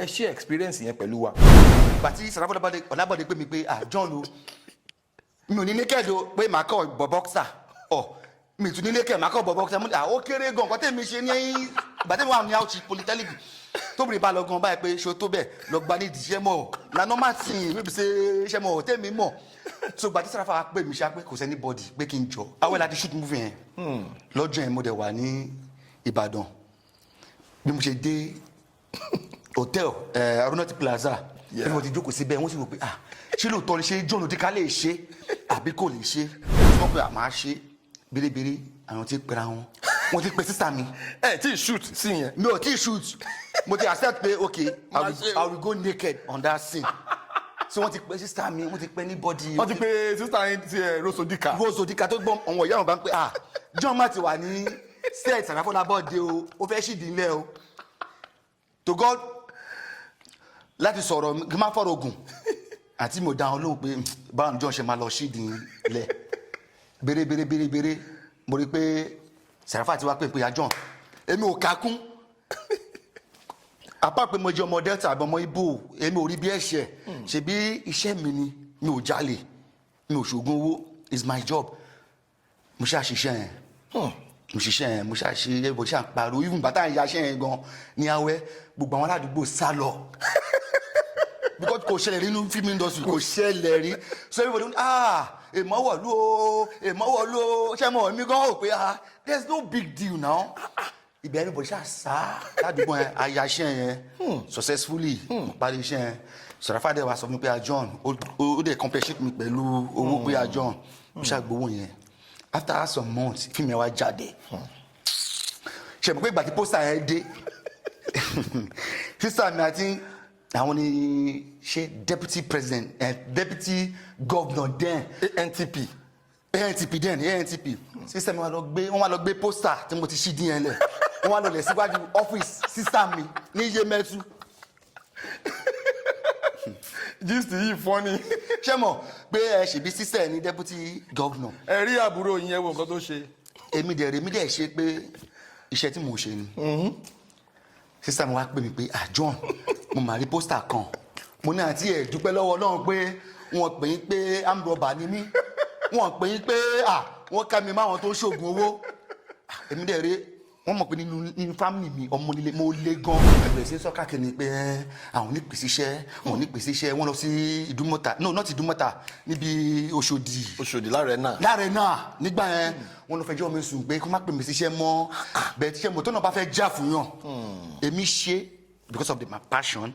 Ẹ share experience yẹn pẹ̀lú wa. Ìgbà tí Sàràfà Ọlábọ̀dé pè mí pé, "Ah, John o, mi ò ní naked o," pé màá kọ́ bọ̀ boxer ọ̀, mi tún ní naked, màá kọ́ bọ̀ boxer. Mo ní, "Ah, ó kéré gan." Nǹkan tẹ̀mí ṣe ní ìgbà tẹ̀mí wà ní Auchi Polytechnic, tóbìnrin bá lọ gan báyìí pé ṣo tó bẹ̀ lọ gba ní ìdíṣẹ́ mọ̀ na normal thing wey be say ṣẹ́ mọ̀ tẹ̀mí mọ̀. So ìgbà tí Sàràfà wá pè mí ṣá pé kò sẹ́ni body pé kí n jọ awẹ́ láti shoot movie yẹn lọ́jọ́ yẹn, mo dẹ̀ wà ní Ìbàdàn. Bí mo ṣe dé hotel Arunati Plaza, bí mo ti jókòó síbẹ̀, wọ́n sì wò pé, "Ah, ṣé lóòótọ́ ni? Ṣé John Odika lè ṣe àbí kò lè ṣe?" Wọ́n pé àmà ṣe bérebére. Àwọn tí pera wọn, wọ́n ti pe sísà mi. Ẹ tí shoot sí yẹn? Mi ò tí shoot. Mo ti accept pé okay, I will go naked on that scene. So wọ́n ti pe sísà mi, wọ́n ti pe anybody. Wọ́n ti pe sister yín ti ẹ̀ Rose Odika. Rose Odika tó gbọ́n àwọn ìyá wọn bá ń pè, "Ah, John má ti wà ní set Sàràfà Ọlábọ̀dé o, ó fẹ́ ṣìdí ńlẹ̀ o." To God, láti sọ̀rọ̀ kí n má fọ̀rọ̀ ogun àti mo dá wọn lóhùn pé báwọn John ṣe máa lọ ṣídìí lẹ̀ bèrè bèrè bèrè bèrè. Mo rí i pé Sàràfà ti wá pé ya John, èmi ò kákún apá pé mo jẹ́ ọmọ Delta àbí ọmọ Ìgbò, èmi ò rí bí ẹ̀ṣẹ̀. Ṣebí iṣẹ́ mi ni, mi ò jalè, mi ò ṣògùn owó, is my job. Mo ṣáà ṣiṣẹ́ yẹn, mo ṣiṣẹ́ yẹn, mo ṣáà ṣe, mo ṣáà pariwo. Even bàtà ìyá iṣẹ́ yẹn gan ní awẹ́, gbogbo àwọn aládùúgbò sá lọ because kò ṣẹlẹ̀ rí nínú film industry, kò ṣẹlẹ̀ rí. So everybody, "Ah, èmọ̀ wọ̀lú o, èmọ̀ wọ̀lú o." Ṣé mo mi gan rò pé, ah, there is no big deal now. Ibẹ̀ everybody ṣáà sá ládùúgbò yẹn. Aya iṣẹ́ yẹn successfully, mo parí iṣẹ́ yẹn. Sàràfà dẹ̀ wá sọ fún mi pé, "Ah, John," ó dẹ̀ compensate mi pẹ̀lú owó pé, "Ah, John." Mo ṣáà gbowó yẹn. After some months, fíìmù yẹn wá jáde. Ṣe mọ̀ pé ìgbà tí poster yẹn dé, sísá mi àti àwọn ni ṣe deputy president, deputy governor then. ANTP. ANTP then, ANTP. Sísá mi wá lọ gbé, wọ́n wá lọ gbé poster tí mo ti ṣí dín yẹn lẹ̀, wọ́n wá lọ lẹ̀ síwájú ọ́fíìsì sísá mi ní Yemẹtu. Gist yìí funny. Ṣé mọ̀ pé ẹ ṣèbí sísá ẹ ní deputy governor. Ẹ rí àbúrò yín, ẹ wo nǹkan tó ṣe. Èmi dẹ̀ rèmi dẹ̀ ṣe pé iṣẹ́ tí mò ń ṣe ni. Sísá mi wá pè mí pé, "Ah, John, mo mà rí poster kan." Mo ní, "Àǹtí, ẹ̀ dúpẹ́ lọ́wọ́ Ọlọ́run pé wọ́n pè yín pé armed robber ni mí, wọ́n pè yín pé ah, wọ́n ká mi máwọn tó ń ṣoògùn owó." Ah, èmi dẹ̀ rí wọ́n mọ̀ pé nínú family mi, ọmọ nílé mo lé gan. Ẹgbẹ̀rẹ̀ sí sọ́kà kìíní pé àwọn onípèsè iṣẹ́, àwọn onípèsè iṣẹ́. Wọ́n lọ sí Ìdúmọ̀tà, no, not Ìdúmọ̀tà, níbi Òṣòdì. Òṣòdì láàrẹ náà. Láàrẹ náà nígbà yẹn, wọ́n lọ fẹjọ́ mi sùn pé kó má pè mí síṣẹ́ mọ́. Bẹ́ẹ̀ tíṣẹ́ mọ́tò náà bá fẹ́ já fún yàn, èmi ṣe because of my passion.